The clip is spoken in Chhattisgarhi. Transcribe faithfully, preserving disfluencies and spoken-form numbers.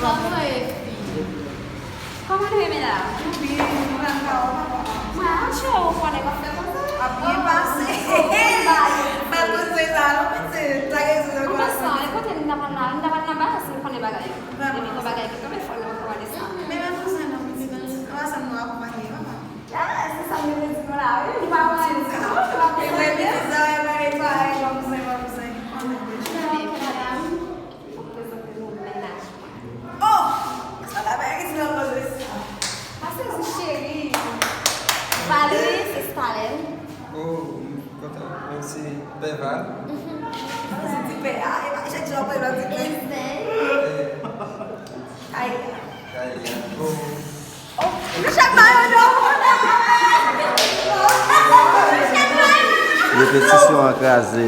Comment est, fille? Comment est, mesdames? Bien, bien passé. Mwen panse, lè kote m t ap al la, m t ap al nan baz, m konnen bagay. Epi gon bagay ki tonbe, fò nou kòmande sa. Men mwen panse non, pitit, nou ansanm nou akonpanye, papa. Ah, se sa m te di nou la, wi. Nou pa wè, nou pa wè. Mwen, pitit, sa va pale parèy, pa bezwen, pa bezwen. Epi, madam, m ap prezante nou mennaj mwen. Oh! Sa la, bagay ki ti nan koze sa. Pase di cheri. Valerie, se Stalin. Oh, m kontan. Mwen se Pèval. Mwen se Ti Pè a, e pa chak jou apre lòt Ti Pè. Listen. Eh. Ayi. Ayi, oh. Oh, nou chak mayo, non? Repetisyon an kraze.